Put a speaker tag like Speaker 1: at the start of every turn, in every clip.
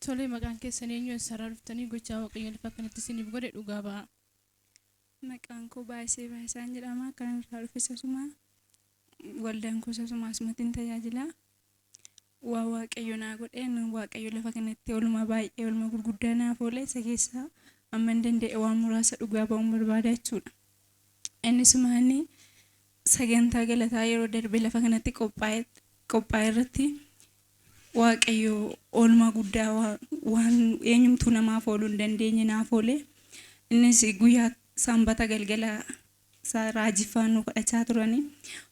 Speaker 1: Tole, maqaan keessan eenyu, eessarraa dhuftanii, gochaa Waaqayyo lafa kanatti isiniif godhe dhugaa ba'aa.
Speaker 2: Maqaan koo Baay'isee Baay'isaan jedhama. Kan irraa dhufe sasuma waldaan koo sasuma asumattiin tajaajila. Waa Waaqayyo naa godhe, Waaqayyo lafa kanatti oolmaa baay'ee, oolmaa gurguddaa naaf oole. Isa keessaa amma hin danda'e waan muraasa dhugaa ba'uun barbaada jechuudha. Innis maani, sagantaa galataa yeroo darbe lafa kanatti qophaa'e irratti Waaqayyo oolmaa guddaa waan eenyumtuu namaaf ooluu hin dandeenye naaf oole. Innis guyyaa Sanbata galgala raajiffaan nu kadhachaa turanii,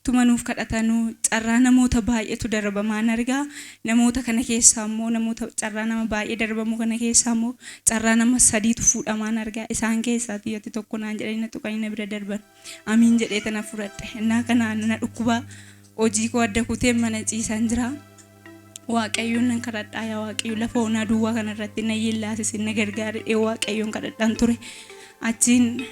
Speaker 2: utuma nuuf kadhatanuu carraa namoota baay'eetu darbamaan argaa. Namoota kana keessaa immoo, namoota carraa nama baay'ee darbamu kana keessaa immoo, carraa nama sadiitu fuudhamaan argaa. Isaan keessaa ati tokko naan jedhanii na tuqanii na bira darban. Amiin jedhee tana fudhadhe. Innaa kana na dhukkuba, hojii koo adda kuteen mana ciisan jira. Waaqayyoon nan kadhadhaa, "Yaa Waaqayyo, lafa onaa duwwaa kanarratti na yeellaasisin, na gargaari," Waaqayyoon kadhadhaan ture. Achiin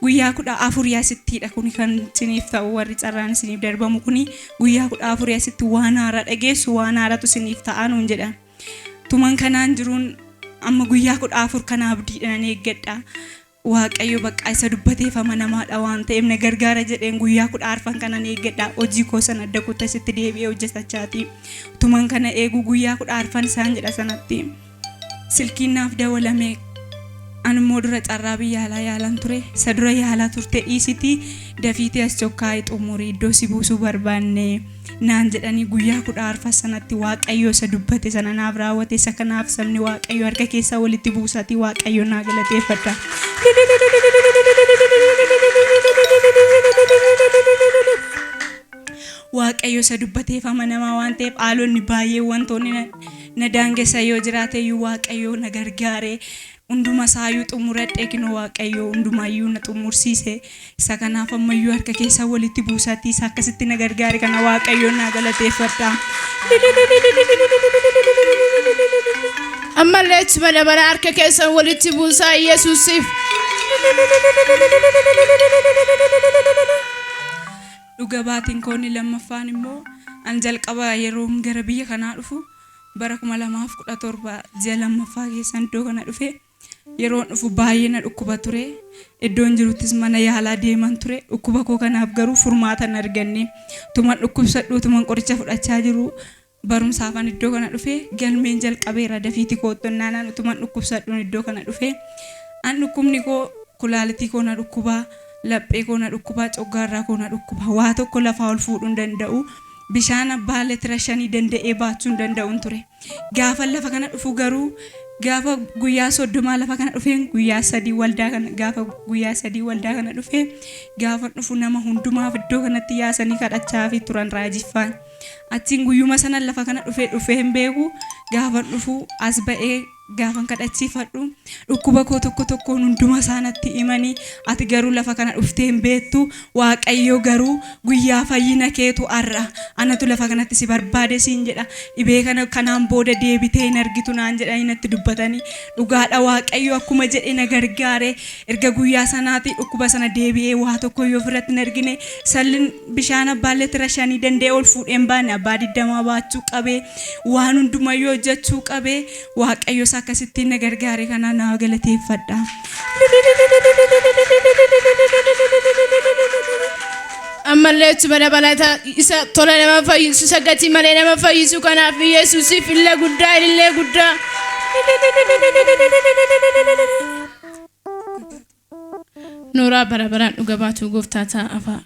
Speaker 2: guyyaa 14 asittiidha kuni kan isiniif ta'u. Warri carraan isiniif darbamu kuni guyyaa 14 asitti waan haaraa dhageessu, waan haaraatu isiniif ta'a nuun jedhan. Tuman kanaan jiruun amma guyyaa 14 kana abdiidhaan nan eeggadha. Waaqayyo bakka isa dubbateef amanamaadha waan ta'eef na gargaara jedheen guyyaa 14 kanan eeggadha. Hojii koo sana adda kutaa isitti deebi'ee hojjetachaati. Tuman kana eeguu guyyaa 14 isaan jedha sanatti silkiin naaf dawalame. Ani immoo dura carraa biyya alaa yaalan ture. Isa dura yaalaa turte dhiisitii dafiitii as chokkaa'ee xumurii iddoo si buusuu barbaanne naan jedhanii, guyyaa 14 sanatti Waaqayyo isa dubbate sana naaf raawwate. Isa kanaaf sabni Waaqayyo harka keessaa walitti buusaatii Waaqayyo naa galateeffadha. Waaqayyo isa dubbateef amanamaa waan ta'eef, haalonni baay'ee wantoonni na daangessan yoo jiraate iyyuu, Waaqayyo na gargaare. Hunduma isaayyuu xumuradhe. Kinoo Waaqayyo hundumaayyuu na xumursiise. Isa kanaaf ammayyuu harka keessaa walitti buusaatii isa akkasitti na gargaare kana Waaqayyoon naa galateeffadha.
Speaker 1: Ammallee ittuma dabala, harka keessan walitti buusaa Yesuusiif.
Speaker 2: Dhuga baatiin koonni lammaffaan immoo, an jalqaba yeroo gara biyya kanaa dhufu bara 2017 ji'a lammaffaa keessan iddoo kana dhufe. Yeroon dhufu baay'ee na dhukkuba ture. Iddoon jiruttis mana yaalaa deeman ture. Dhukkuba koo kanaaf garuu furmaata hin arganne. Tuman dhukkubsadhu, tuman qoricha fudhachaa jiru, barumsaafan iddoo kana dhufe. Galmeen jalqabeera, dafiiti koottonnaan utuman dhukkubsadhuun iddoo kana dhufe. An dhukkubni koo kulaalitii koo na dhukkubaa, laphee koo na dhukkubaa, coggaarraa koo na dhukkuba. Waa tokko lafaa ol fuudhuu hin danda'u. Bishaan abbaa leetira 5 danda'ee baachuu hin danda'uun ture. Gaafa lafa kana dhufu garuu, gaafa guyyaa 30 lafa kana dhufeen guyyaa 3 waldaa kana, gaafa guyyaa 3 waldaa kana dhufe, gaafa dhufu nama hundumaaf iddoo kanatti yaasanii kadhachaa fi turan raajiffaan. Achiin guyyuma sana lafa kana dhufee dhufee hin beeku. Gaafa dhufu as ba'ee gaafan kadhachiifadhu, dhukkuba koo tokko tokkoon hunduma isaanatti himanii, "Ati garuu lafa kana dhuftee hin beektu, Waaqayyo garuu guyyaa fayyina keetu har'a, anatu lafa kanatti si barbaade siin jedha, dhibee kana kanaan booda deebitee hin argitu," naan jedhanii natti dubbatanii. Dhugaadha, Waaqayyo akkuma jedhe na gargaare. Erga guyyaa sanaati dhukkuba sana deebi'ee waa tokko iyyuu ofirratti hin argine. Sallin bishaan abbaa leetira 5 danda'ee ol fuudhee hin baanne abbaa 20 baachuu qabee, waan hundumayyuu hojjechuu qabee. Waaqayyo isa akkasittiin na gargaare kana naa galateeffadha.
Speaker 1: Ammallee ittuma dabalata, isa tola nama fayyisu, isa gatii malee nama fayyisu kanaaf Yesuusiif illee guddaa, ilillee guddaa. Nooraa bara baraan dhuga baatuu gooftaa ta'a afaa.